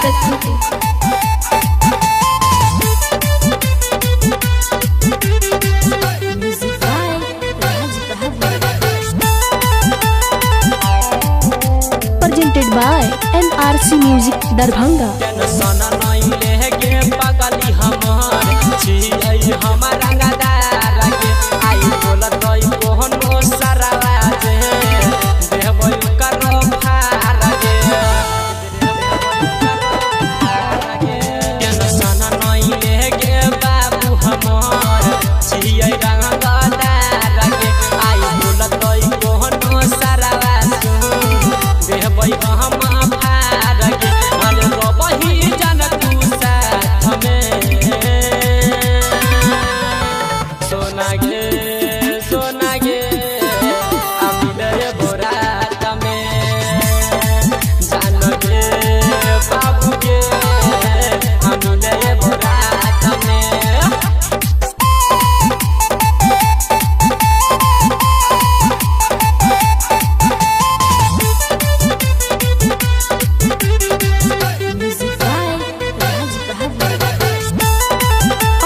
प्रस्तुति। Music by Raj Babu. Presented by NRC Music Darbhanga. Tension नहीं लेके पगली हमार छियै हमर रंगदार के आई बोलत कोहनो सरावा जे देहबै करो फार के। टेंशन नहीं लेके बाबू हमार छियै रंगदार के आई बोलत कोहनो सरावा देहबै हम फार के। अरे रबही जान तू साथ में सोना गे सोना गे अमिले बोरात में जान गे बाबू गे अमिले बोरात में। Music by Raj Babu.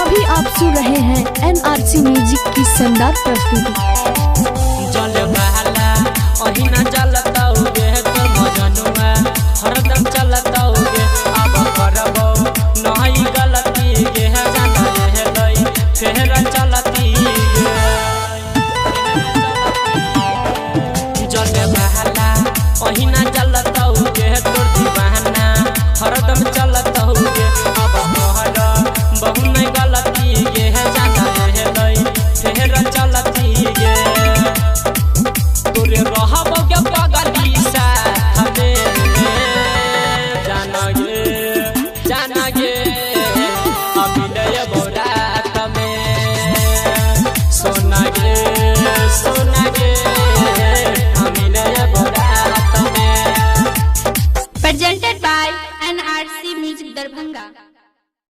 अभी आप सुन रहे हैं एनआरसी म्यूजिक की शानदार प्रस्तुति। जल बहला अहिना जलतौ गे तोर मजनुआ हरदम चलतौ गे अब करबौ नहीं।